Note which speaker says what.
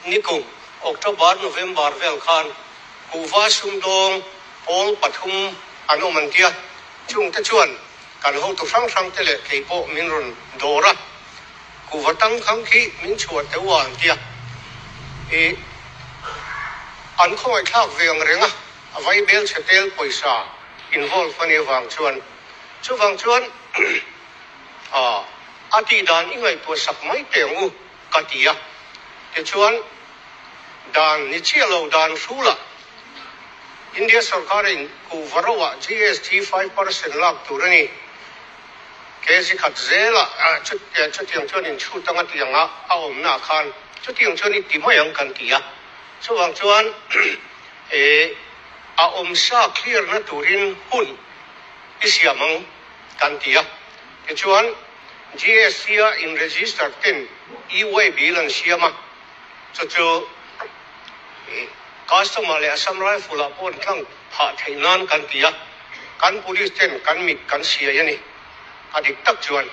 Speaker 1: Nikum October, November vel khan kuhva sumdawng pawl pathum an awm an tia, chungte chuan kan hotu hrang hrang te leh kei pawh min rawn dawr a, kuhva tangkhang khi min chhuah teuh a an tia. I an khawngaihthlak ve ang reng a, a vaibel chhe tel pawisa involve a nih avang chuan chuvang chuan a tihdan i ngaihtuah sak mai teh ang u. Ka ti a. Tichuan, dan ni chiah lo dan hrulah India sorkarin kuhva roah GST 5% lak tur a ni. Kg khat zelah chutiang chuan inchhut anga ti anga a awmnaah khan chutiang chuan i ti mai ang kan ti a. Chuvang chuan a awmsa clear na turin hun i siam ang kan ti a. Tichuan, GST-a in-register ten e-way bill an siam a, chu chu customer leh Assam Rifle-ah pawh an tlang phah theih nan kan ti a, kan police ten kan mit kan siai a ni, a dik tak chuan.